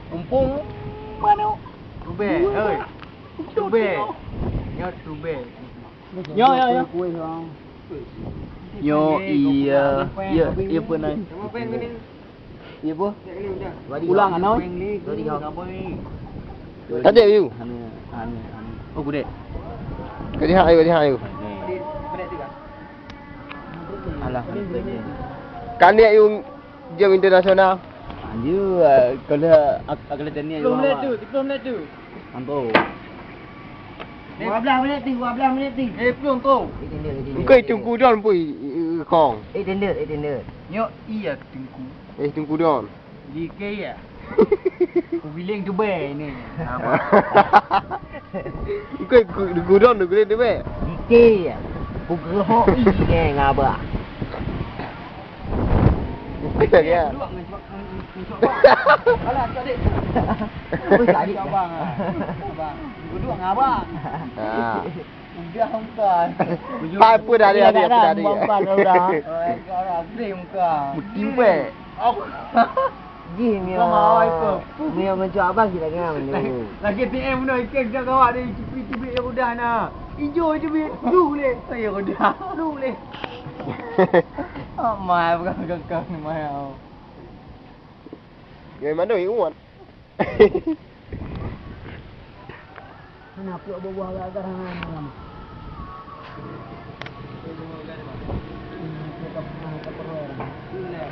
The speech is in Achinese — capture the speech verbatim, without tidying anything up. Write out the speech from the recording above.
Mumpung mana? Tubé, oi. Tubé. Nyoe tubé. Nyoe, nyoe, nyoe. Nyoe iya, iya, iya peunan. Iya apa? Ulang, Anoi. Tadi kau. Tadi, Yu. Anu, anu, anu. Oh, gudek. Kau lihat, Yu, lihat, Yu. Alah. Kan dia, Yu, jam internasional. Anjir, kalau ak-, ak-, kalau tanya, Yu, sepuluh minit tu, sepuluh minit tu. Ampun. Dua belas minit tu, dua belas minit tu. Eh, belum tu. Engkau itu gudang pun, eh, kong. Eh, tender, eh, tender. Nyok iya tengku. Eh, tengku don. Di ke ya? Kubiling tu be ni. Engkau gu-, gudang tu, kubiling tu be. Di ke ya? Kugerohok i ke ngaba. Bukan ya. Duduk ngan cuak, ngan, ngan cuak bang. Alah, cuak dik. Apa cuak dik? Cuak bang, ah. Cuak bang. Duduk ngan abang. Ah. Udah bukan. Apa dah dia, dia, apa dah dia? Bukan orang. Oh, orang grey muka. Putih, weh. Oh. Jih, Mia. Kau mau apa? Mia mencuak abang kita kena menunggu. Lagi T M dah, ikan dah kawak dia, cipik-cipik yang udah nah. Ijo cipik, lu leh. Saya udah, lu leh. Amai, bukan kekang, mai au. Yang mana yang kuat? Kenapa buah-buah agak-agak?